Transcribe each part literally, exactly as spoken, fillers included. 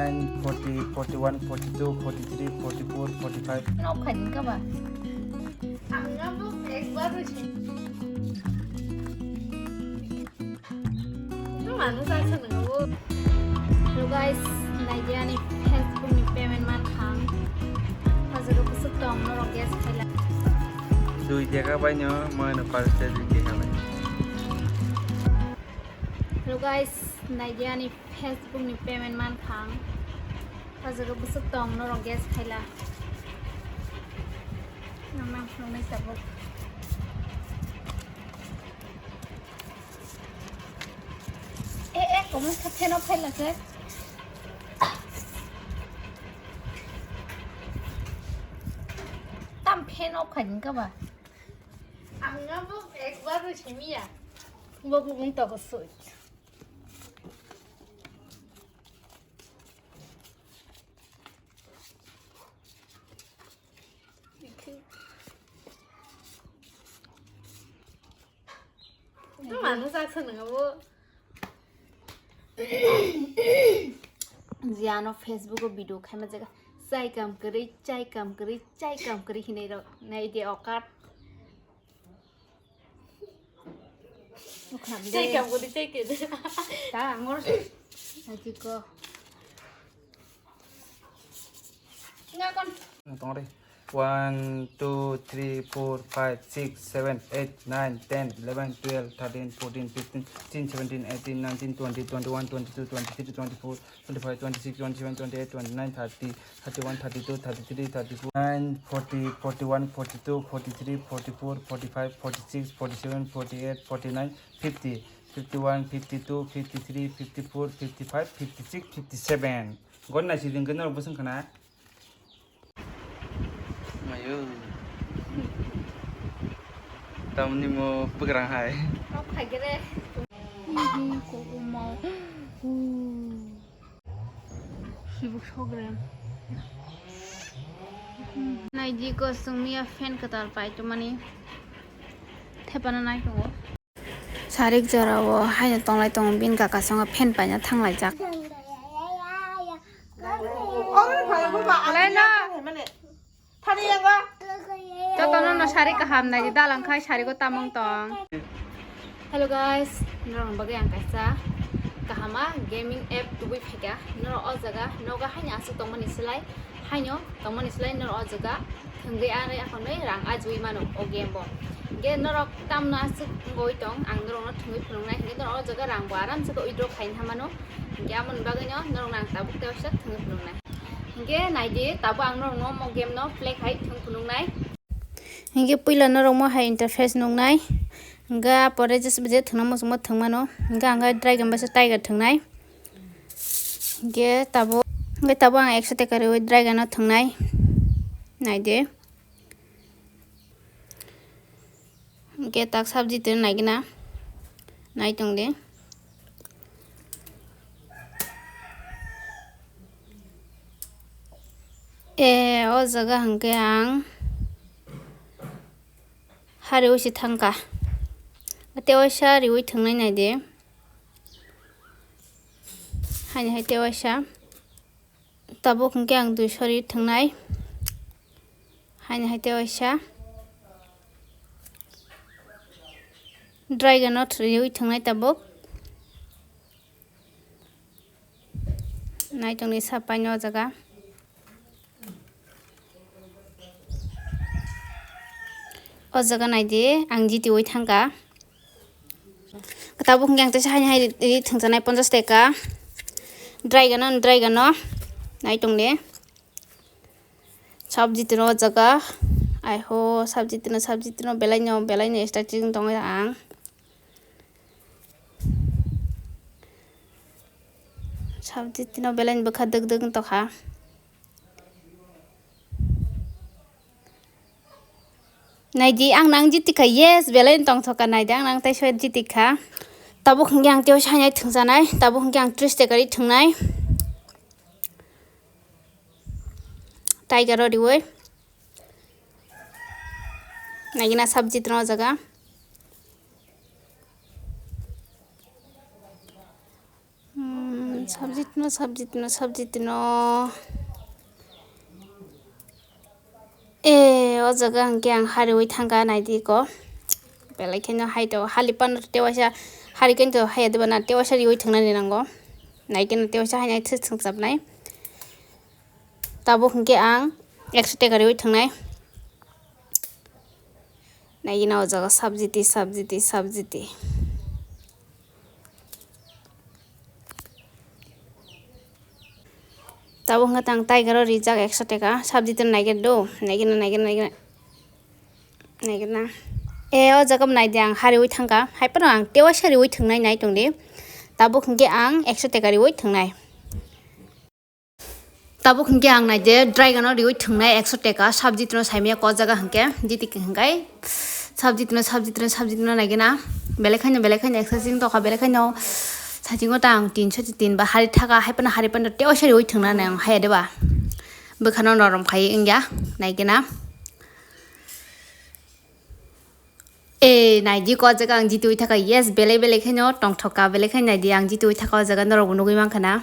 Forty, forty-one, forty-two, forty-three, forty-four, forty-five. Nok khaini kaba. Ang abo ekbar rw se. Mano sa sa nang abo. Hello guys, naidi ani Facebook ni payment man khang. Hajaro kusuk tong norok guess khaila. Dui teka bai no mano parcel dui teka bai. Hello guys, naidi ani Facebook ni payment man khang. Hajaro kusuk tong norok guess khaila. Nang nang phunuknai tabuk. Eh, eh, comment kha fan off khaila khe. Tam fan off khaini kaba. Ang abo ekbar rw simiya. Bo bo wng togo soi. Mano sa sa nang abo. Jiano Facebook o video khaima jaga chai kam kwrwi, chai kam kwrwi, chai kam kwrwi hinwi rok naidi okat. Chai kam kwrwi, chai kwrwi. Ta angor. Ajiko. Nga kon. Tongre. One, two, three, four, five, six, seven, eight, nine, ten, eleven, twelve, thirteen, fourteen, fifteen, sixteen, seventeen, eighteen, nineteen, twenty, twenty-one, twenty-two, twenty-three, twenty-four, twenty-five, twenty-six, twenty-seven, twenty-eight, twenty-nine, thirty, thirty-one, thirty-two, thirty-three, thirty-four, nine, forty, forty-one, forty-two, forty-three, forty-four, forty-five, forty-six, forty-seven, forty-eight, forty-nine, fifty, fifty-one, fifty-two, fifty-three, fifty-four, fifty-five, fifty-six, fifty-seven. Gor nai si din gana bosong kana. Ayo. Tamni mo bugrang hai. Kok khaigere. Hihi, kok umau. Huu. Sibuk sogrem. Naidi ko sungmiya fan kwtal pai tumani. Thepana nai tongo. Sarik jorao haino tonglai tongo, bini kaka songo fan paina thanglaijak. Jotono no sari kaham naidi, dalang khai sari go tamung tong. Hello guys, norok bagwi ang kaisa kahama gaming app tubui phaikha. Norok o jaga nogo haino aswk tongmani slai, haino tongmani slai norok o jaga thwngwi arwi akhonwi rang ajui mano o game bo. Hinkhe norok tamno aswk wngwi tong, ang norokno thwngwi phunuknai, hinkhe norok o jaga rang bo aramse khe withdraw khaina mano. Hinkhe amoni bagwino norokno ang tabuk tei waisa thwngwi phunuknai. Hinkhe naidi, tabuk ang norokno omo game no play khai thwng phunuknai. Hinkhe puila norok mo hai interface nuknai. Hinkhe a pore je, je thwngna muchungma thwngmano. Hinkhe ang khe Dragon bai se Tiger thwngnai. Hinkhe tabuk, hinkhe tabuk ang ekso teka riwi Dragon no thwngnai. Naidi. Hinkhe tak sabji twi naigwna. Nai tongdi. E, o jaga hinkhe ang ha riwi se thangkha. Tei waisa riwi thwngnai naidi. Haini hai tei waisa. Tabuk hinkhe ang duiso ri thwngnai. Haini hai tei waisa. Dragon no riwi thwngnai tabuk. Nai tongdi sa paino o jaga. O jaga naidi, ang jitiwi thangkha. Tabuk hinkhe ang teisa haini hai ri thwngsanai ponchash teka. Dragon no, Dragon no. Nai tongdi. Sabji tino o jaga. Aiho, sabji tino, sabji tino, belai no, belai no starting tongo ang. Sabji tino belai ni bwkha dwk dwk wng tongkha. Naidi, ang nang jiti kha, yes, belai ni tongthok kha, naidi, ang nang tei soi jiti kha. Tabuk hinkhe ang tei sainai thwngsanai, tabuk hinkhe ang tris tekari thwngnai. Tiger o riwi. Naigina sabji tino o jaga. Hmm, Sabji tino, sabji tino, sabji tino. E, o jaga hwnkhe ang hariwi thangkha, naidi ko. Belai kheno hai to, hali pano tewaisa, hari kento haya deba na, tewaisa riwi thangnani nango. Naikhe no tewaisa hai nai thwk thwng chapnai. Tabuk hwnkhe ang ekso teka riwi thangnai. Naikhe no o jaga sabji ti, sabji ti, sabji ti. Tabuk hwnkhe tang tiger o rijak ekso teka, sabji tini naikhe do, naikhe na, naikhe na, naikhe na, naikhe na. E, o jaga bo naidi ang hariwi thangkha, hai phano ang tewaisa riwi thangnai nai tongdi. Tabuk hwnkhe ang ekso teka riwi thangnai. Tabuk hwnkhe ang naide dragon o riwi thwngnai ekso teka, sabji tino saimaya ko jaga hwnkhe, jiti hwnkhe sabji tino, sabji tino, sabji tino naigena, belai khaino, belai khaino exciting tokha, belai khaino sachingo ta ang tinso tin ba hari thaka, hai phano hari phano tei oisa riwi thwngna nai ang haya deba, bwkhano norom khai wngya naigena. E, naidi ko jaga ang jitui thaka, yes, belai belai khaino tongthok ka, belai khaino naidi ang jitui thaka o jaga norok bo nugui mankha na.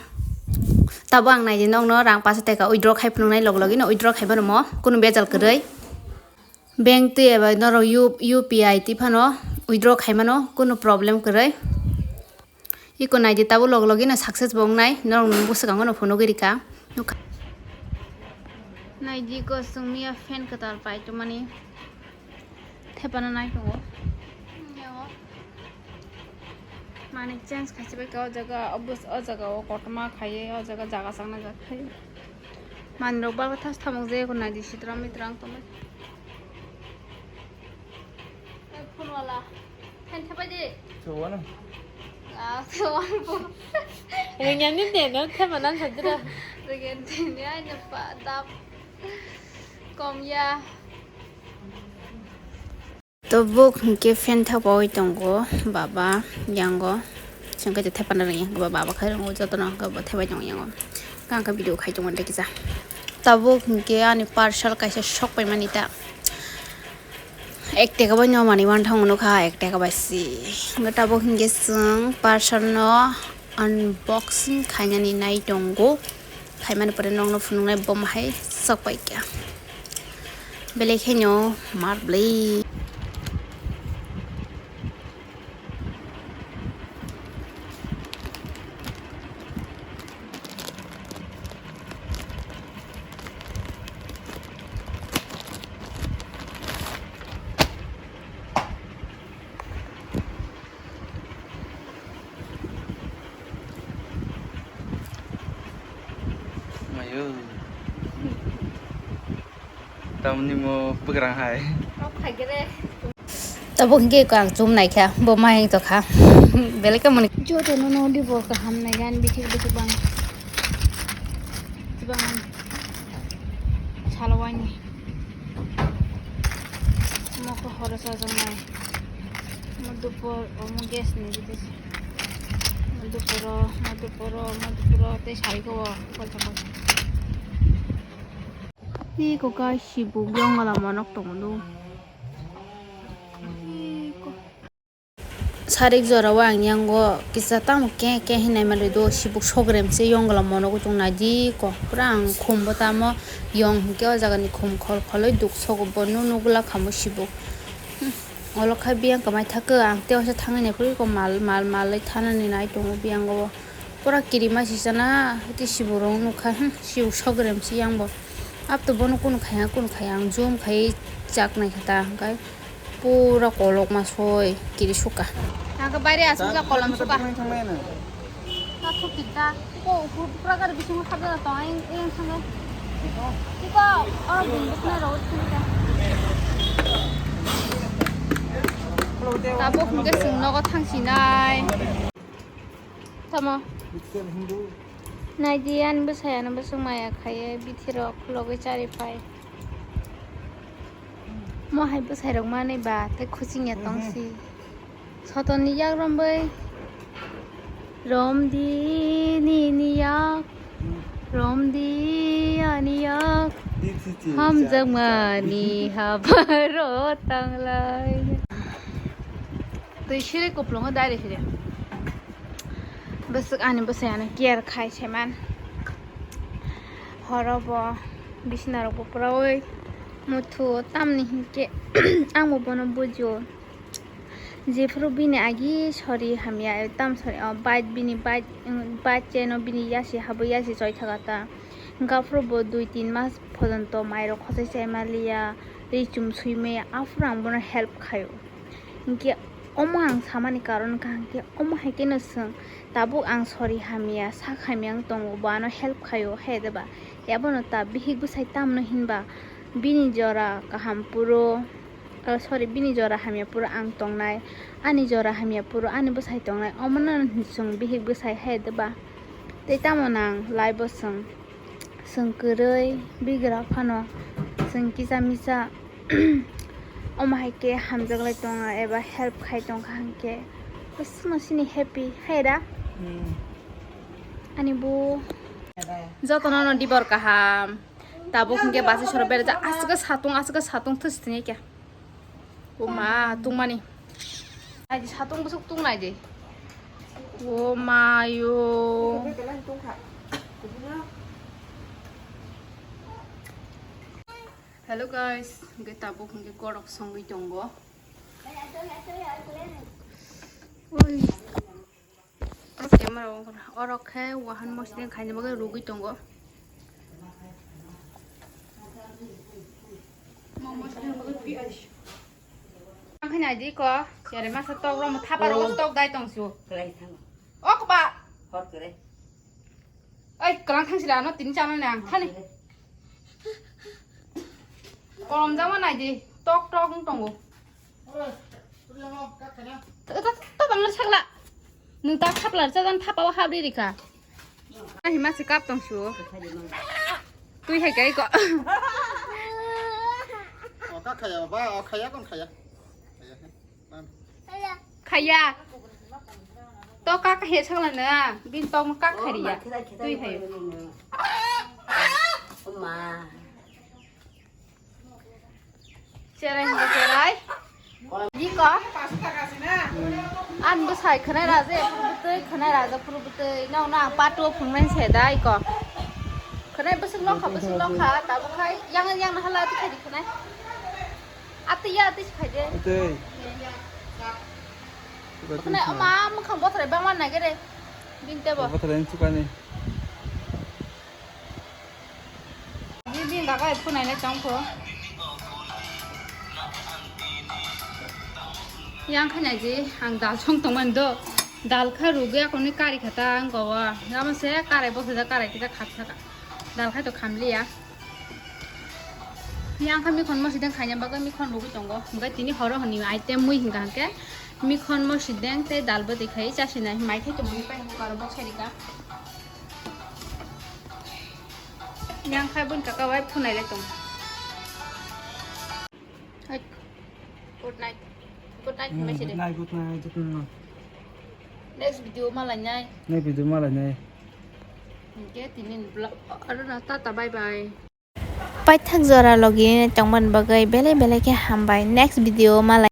Tabo ang naidi nokno rang paso teka withdraw khai phunuknai log logino withdraw khai phano kunu bejal kwrwi. Bank twi eba norok U-, U P I twi phano withdraw khai mano kunu problem kwrwi. Iko naidi tabuk log logino success bo wngnai, norok ni bwskango no phunugwi rikha. Nukha. Naidi ko chwngmiya fan kwtal pai tongmani. Thepana nai tongo. Yago. Mani change khaisi bai ka o jaga, o bus-, o jaga o kotorma khaiwi, o jaga, jaga changna jak khai. Manwi rok bal thas thamuk je ko naidi sitra mitra wng tongmani. Phone wala. Fan thepai di. Thewano. Ah, thewano. Rengyan ni de no thema nan sadira. Regen tini ai na pa dap. Kom ya. To buk hwnkhe fan thepaui tongo baba yango. Chwng khe thepana rwngya hwnkhe baba khai rwngo jotono hwnkhe bo thepai tongo yango. Hwnkhe ang khe video khai tongo de kisa. Tabuk hwnkhe ani parcel kaisa sok paimani ta. Ek teka bai no manwi mantha wngkha, ek teka bai si. Hwnkhe tabuk hwnkhe chwng parcel no unboxing khainani nai tongo. Khaimani pore nokno phunuknai bom hai sok paikha. Belai khaino mar bwlwi. Mayo. Tamni mo bwkrang hai. Tabuk hwnkhe ang chum naikha, bo ma heng tokha. Belai khe mani. Joto no no di bo kaham nai gan bithi bithi bang. Bang. Salo wani. Mokho horo sajak nai. Mo dupor, omo gas ni bidis. Mo duporo, mo duporo, mo duporo, tei sari ko o, kolsa kolsa. Iko ka sibuk yongla monok tongo do. Iko. Sarik jora o ang yango kisa tamo khe khe hinwi naima lwi do, sibuk sogrem se yongla monok tong nai di ko. Pura ang khum bo tamo yong hinkhe o jaga ni khum khol kholoi duk sogo bo nunu gula khamo sibuk. Hmm. Olo kha biyang kwmai thakhe ang tei waisa thangwi nai phuru ko mal mal malwi thanani nai tongo biyang o. Pura kirima sisana, hwtwi siborok nukha, hmm, sibuk sogrem se yang bo. Abto bono kunu khaya, kunu khaya, ang zoom khai chak naikha ta, hwnkhe pura kolokma soi kiri suka. Ang khe baire aswk jak kolom suka. Tathuk tikta, ko pura gari bisingo khabjana tong, ayang, ayang thangkhe. Tiko, oro bini bwkhwnai rok thangkhe. Tabuk hwnkhe chwng nogo thangsinai. Tamo. Naidi ani bwsai ano bwswk maya khaiwi bithi rok khulogwi chari phai. Mo hai bwsai rok manwi ba tei khuching ya tongsi. Soton ni yak romwi. Romdi nini yak. Romdi ani yak. Hamjakmani habaro tanglai. Twi siri kuplungo dai rw siri. Bwswk ani bwsai ano care khai se man. Horo bo bisina rok bo puraui muthu tamni hinkhe ang bo bono bujio. Jephuru bini agi sori hamya tam sori o bike bini bike bike chain o bini yasi habo yasi choi thaga ta. Hwnkha phuru bo dui tin mas pojonto mairok khosai chai maliya, ri chum sui maya, aphuru ang bono help khaio. Hinkhe omo ang samani karon wngkha hinkhe omo hai kheno chwng tabuk ang sori hamya, sak hamya wng tongo, bo ano help khaio, hai de ba? Abono ta bihik bwsai tamno hinba bini jora kaham puro, oh, sorry, bini jora hamya puro ang tongnai, ani jora hamya puro ani bwsai tongnai, omono chwng bihik bwsai hai de ba? Tei tamo nang life o chwng, chwng kwrwi bigra phano chwng kisa misa omo hai khe hamjaklai tongo eba help khai tongkha hinkhe bwswkno sini happy hai da? Hmm. Ani bo jotono no dibor kaham. Tabuk hinkhe basi soro berajak aswk satung aswk satung thwsitini khe. O ma tungmani. Ai di satung bwswk tungnai di. O ma yo. Hello guys, hinkhe tabuk hinkhe gorok songwi tongo. Ui. Oro camera on kora. Oro khe wahan mosdeng khaina bagwi rugwi tongo. Mo mosdeng bagwi piyaj. Ang khe nai di ko, chere masa tok rom thapa ro tok dai tong su. Kwlai thang. O kba. Hot kore. Oi, kwlang thang sila no tini chama nang thani. Kolom jama nai di, tok tok wng tongo. Ta, ta, ta, ta, bangla sakla. Nwng ta khapla rwchajani thapa o hapri rikha. Ahi masi kap tong su. Twi hai kai ko. O ka khaya ba, o khaya kon khaya. Khaya. Khaya. To ka ka he sakla na, bin to ka khariya. Twi hai. Cherai hingo cherai. Diko. An bwsai khwnai raje, phuru bwtwi khwnai raje, phuru bwtwi. Nokno ang patu phungnai se da iko. Khwnai bwswk lokha, bwswk lokha, tabuk khai yang yang na hala tu khai di khwnai. Ati ya, ati khai de. Ati. Khwnai oma mwkhang bothrai bangma nagere. Binte bo. Bothrai chukani. Bini bagwi phunai le tong kho. Yang khanya ji ang dal song tong mani do. Dal kha rugwi akoni kari kha ta ang go wa. Namo se karai bo se da karai kita khat saka. Dal khai to khamli ya. Yang kha mikhon mosideng khaina bagwi mikhon rugwi tongo. Hwnkhe tini horo hwnwi item mui hwnkha hwnkhe mikhon mosideng tei dal bwtwi khai chasinai mai khai tongmani pai karo bok sai rika. Yang khai bun kaka wai phunai le tong. Hai. Good night. Good night, hmm, message. Good night, good night, good night. Next video ma lainai. Next video ma lainai. Hwnkhe tini vlog. Aro na tata bye bye. Paithak jora logi tongmani bagwi belai belai khe hambai. Next video ma lai.